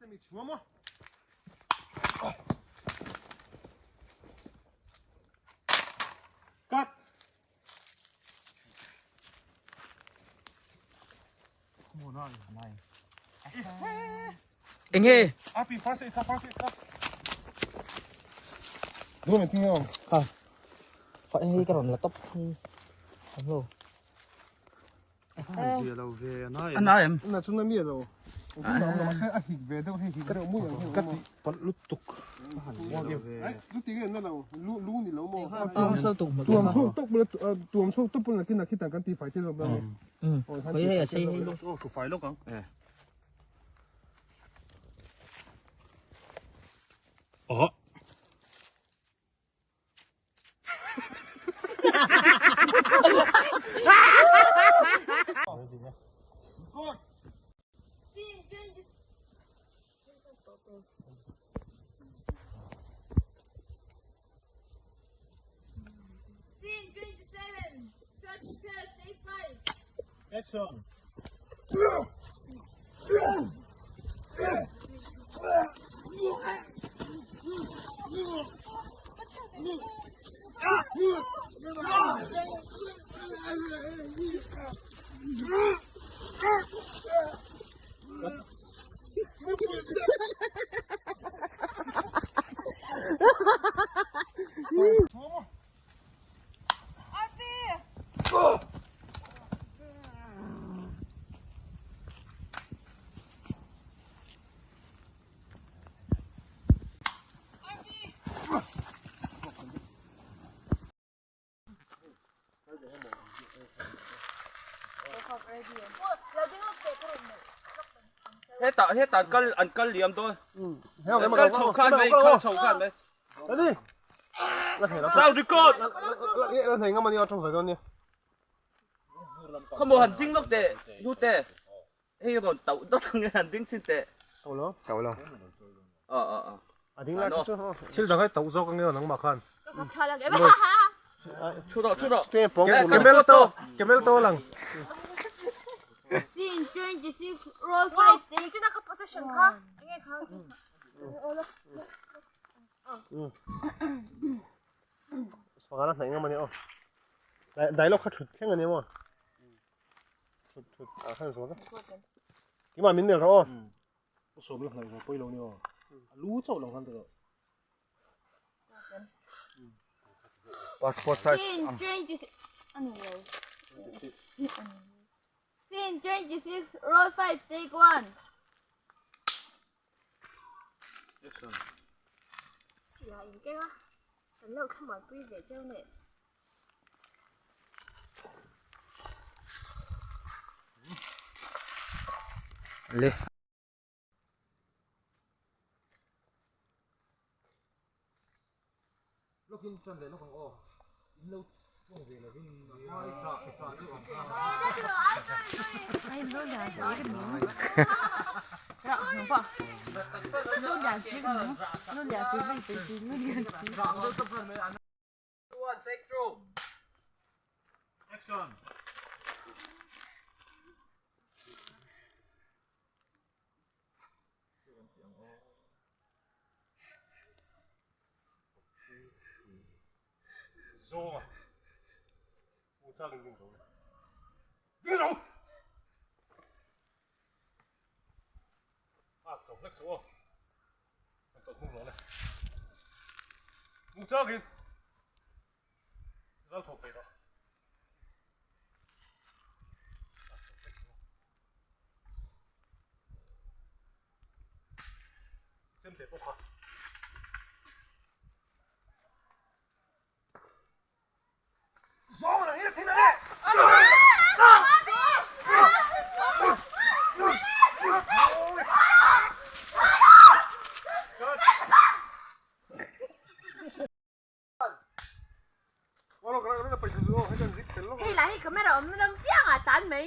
Cut. Enge? Api first aid kha first aid kha. Đúng rồi, không? Không. Phải cái rồi là top. Không rồi. Anh nói em. Na chung na mi lo. Nó sẽ a hik ve deuh hei hik deuh mui ang hei. Ka ti palh lutuk. Ai lu ti nge na lo lu lu ni lo maw. Tuam sal tuk Tuam chhuak tuk bula tuam chhuak tuk bula nakin nakhi tan kan ti fai thil zawk dawn ni. Hei hei a sei hei. Aw hru fai lawk ang. Aw. Action! Hetah hetah an kal an kal liam dawn. An kal chho khan mai kal chho khan mai. Sound record. Khawmaw han ding lawk teh hlute hei rawn tauh dawt ang nge han ding chin teh. Tauh lo. Tauh lo. Aw aw aw. A ding lai kha chu thil dang hi tauh zawk ang nge nangmah khan. Thu rawh thu rawh. Camel to camel to lang. Scene 26 roll 5 take Sangana hnaih ngam a ni aw. Dialogue kha thut thleng a ni maw? Thut thut ah khan zual a. Keimah min nel rawh aw. U sawm la hnaih ve pawi lo ni aw. A lu chauh lang khan ta rawh. Passport size. Scene 26 ano lo. Scene 26 roll 5 take 1. Chhia in keng a, kan lo thlamuanpui ve cheu neh. Le. Lawkin tan leh lawk ang aw. In lo chuang ve lovin ai tah tah deuh ang kha. Action. Zawnga u chak in ding zo le. Ding zo! A chho hlek chho aw. Kan tawlh hnung lo le. U chak in ral thawk peih rawh. A chho hlek chho. Chemte pawh kha. Hei lah hi camera awmna lam piang ah tan mai.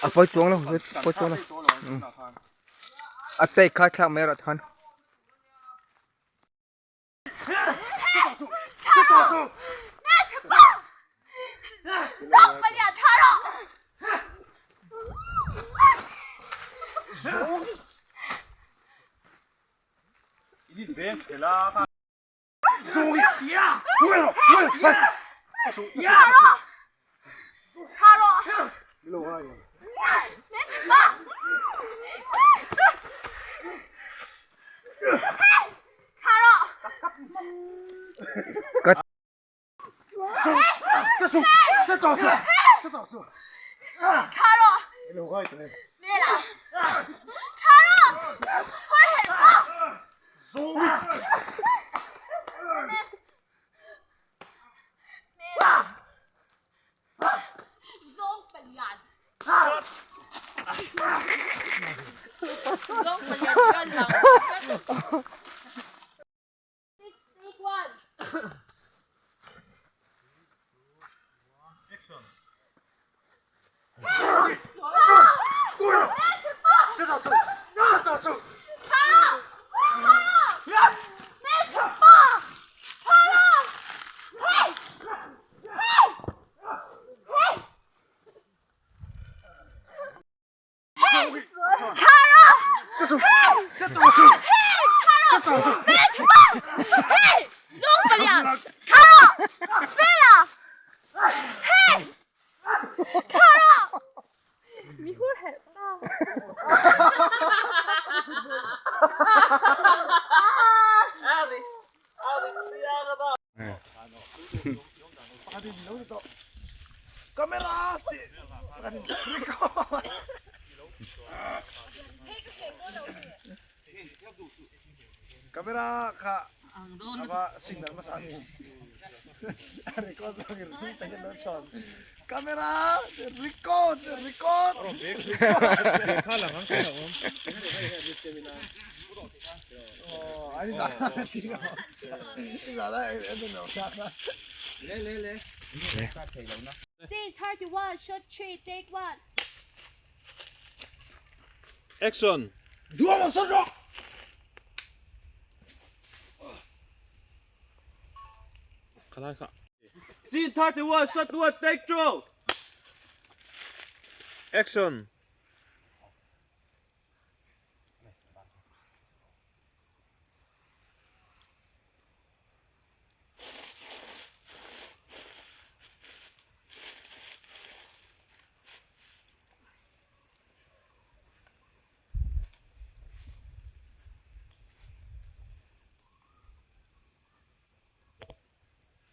A pawi chuang lo pawi chuang lo a chei kha thlak mai erawh chuan. Camera kha ava signal hmasa ni record zawk in ring takin lo chhawn camera record record Scene 31, shot 3, take 1. Action! Scene 31, shot 1, take 2! Action!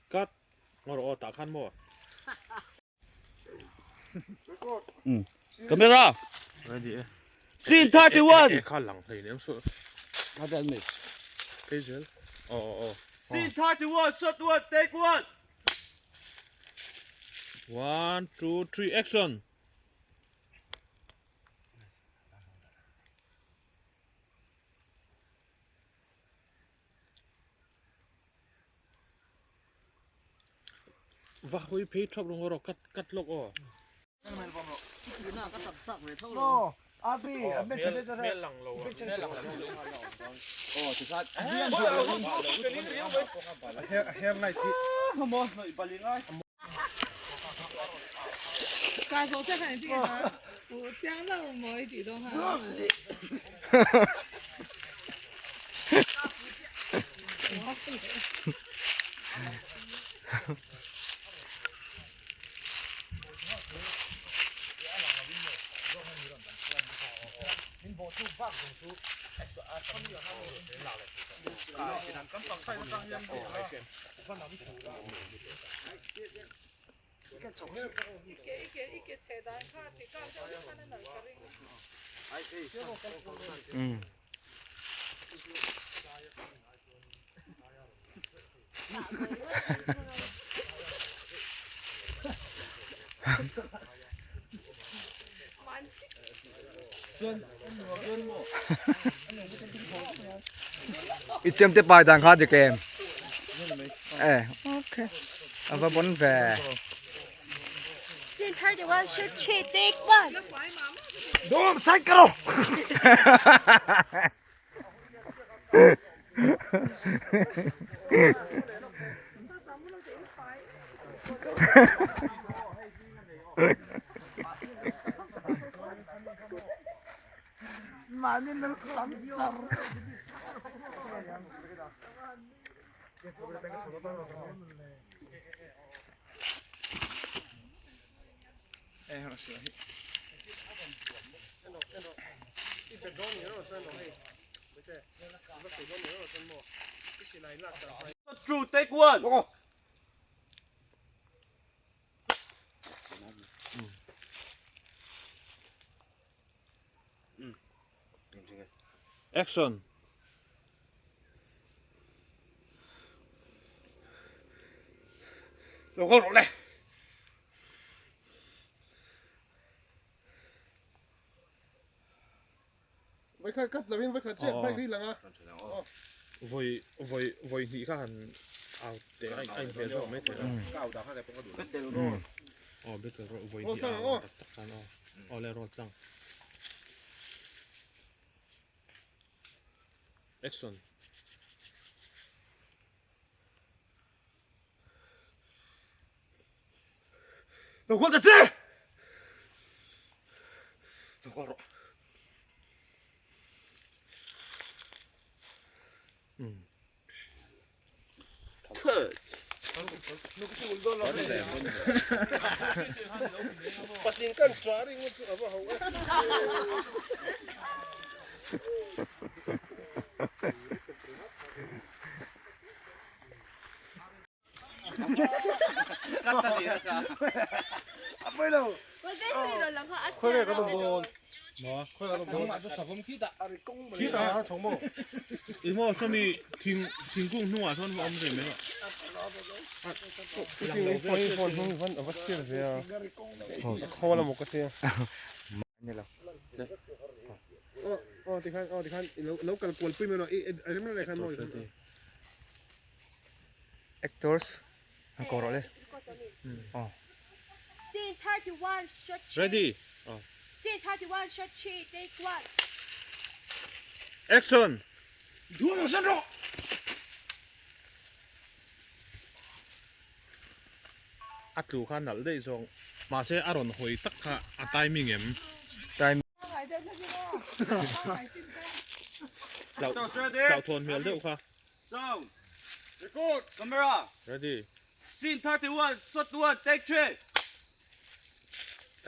Cut! Ngaw rawh aw tah khan maw? Camera! Ready e. Scene 31! E kha lang hlei nem su. Phei zel. Aw aw aw. Scene 31, shot 1, take 1! One, two, three, action! Va hawi phei thap rung rawh cut cut lawk aw. Hmel lang lo a. I chem te pai dan kha dik em e okay a va bon ve Scene 31 shoot 3 take 1. Dom sai karo Shot two, take one. Action. Lo kal rawh le. Vaikhat cut lovin vaikhat chiah bike ri lang a. Vawi vawi vawi hnih kha han au teh a a inhmel zawk mai thei a. Aw battle rawh vawi hnih a au tak tak khan aw aw le roll tlang. Action. Lo kal ta che! Lo kal rawh. Cut. Patling kan tra ring chu a va ho e. Ih maw sawmi thing thingkung hnungah sawn va awm ve mai a. Actors an ko rawh le. Aw. Scene 31 shot 3. Ready. Scene 31 shot 3 take 1. Action. A tlu kha nalh daih zawng mahse a rawn hawi tak kha a timing em? Timing. Hlauhthawn hmel deuh kha. Sound. Record. Camera. Ready. Scene 31, shot 1, take 3.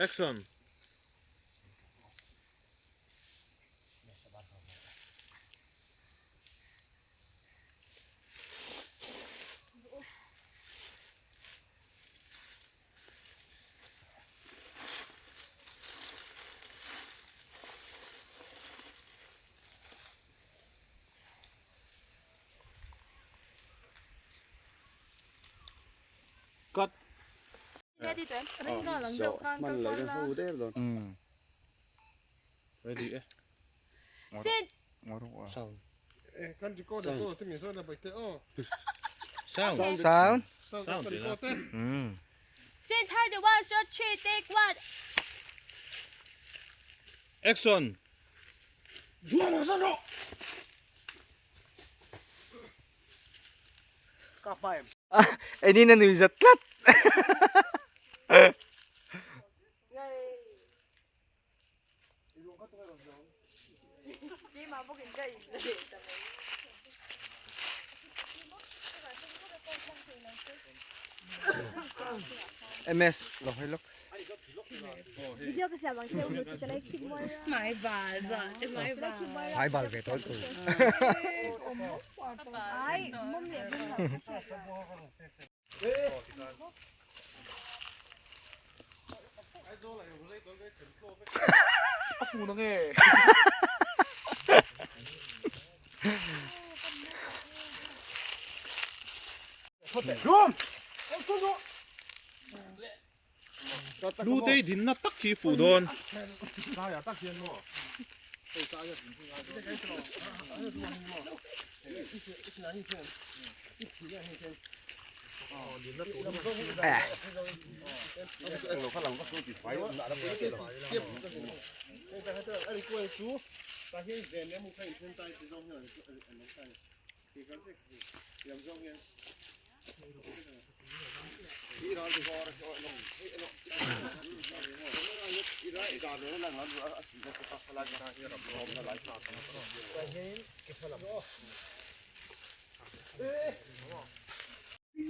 Action. Cut. Ready to Ring ka lang deuh khan ka kal la. Ready e. Scene Sound. Kan record a te mi zawn a baite aw. Sound. Sound. Sound Sound kan record e. Scene 31 shot 3 take 1. Action. Eni na nui zat tlat. MS lo hai lok. Video ka siam ang che u chu ka lai khip mawi ra. Mai bal za te mai bal. Mai bal ve tawh chu. Ai mum leh mum lo ka hriat lo. A fu na nge. Lu te din na tak khi fu dawn.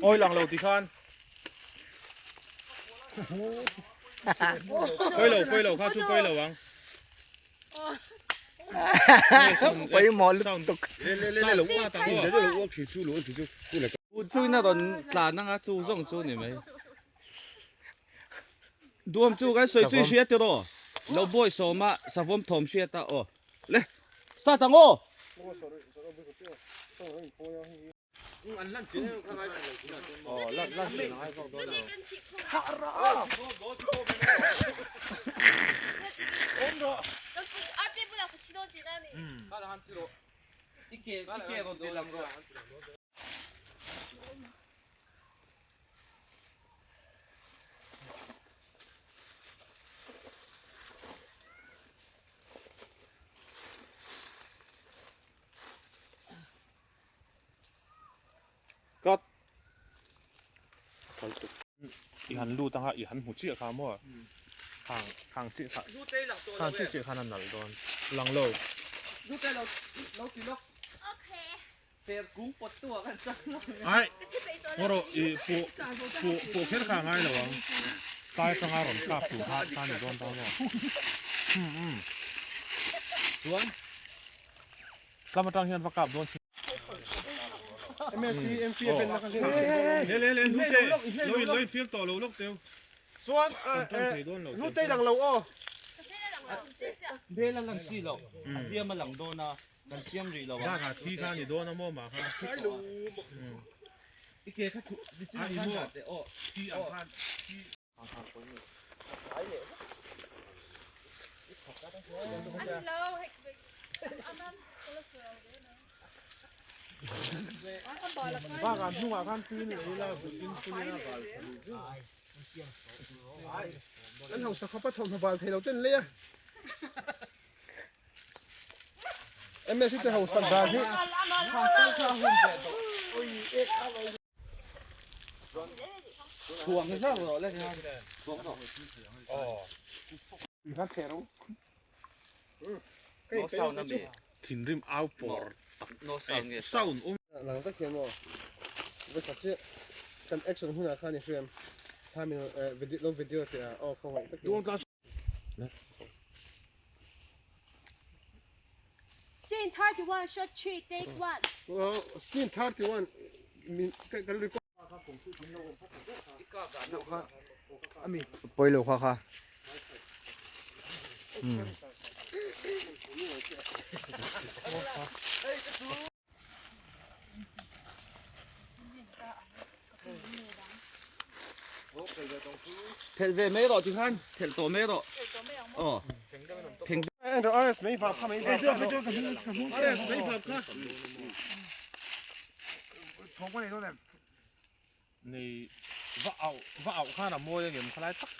Oi lang lo ti khan. Poi lo poi lo kha chu poi lo ang. Poi mo lutuk. Le le le lo wa ta le le lo wa khi chu lo khi chu ku le. U chu na ron tla na nga chu zong chu ni mai. Duam chu kan soi chui hriat tiraw lo bawi sawma savawm thawm hriat a aw le start ang aw. Cut. I han lut anga i han hmu chiah kha maw khang khang chiah kha khang chiah chiah khan a nalh dawn lang lo. Ai ngaw i pu pu pu kher kha ngai lo ang tlai atanga rawn kap tur kha kha ni dawn ta maw um um chuan tlam atang hian va kap dawn si le le le hnute lo in lo in feel tawh lo lawk teu Chuan hnute lang lo aw. Hmel a lang chi lo a hliam a lang dawn a. Kan siam rih lo a. Bakah thi kha ni dawn a maw mah kha. I ke kha thu ni chin khan dah teh aw. Thi ang khan thi. Bakah hnungah khan tui nei ila in pui a bal An hausa khawpa thawmhnaw bal thei lo ten lei a. MSC te ho sak dan hi Thinrim au pawr tak sound awm. Lang tak hian maw vawikhat chiah kan action hunah khan i hriam thla min lo video teh ah aw khawngaih takin. Scene 31 shot 3 take 1. Scene 31 min kan record. Pawilo kha kha. Thelh ve mai rawh tikhan thelh tawh mai rawh. Aw. Pheng. RS mai vap kha mai vap kha. RS mai vap kha. Nei va auh va auh khan a mawi a ngem khalai tak.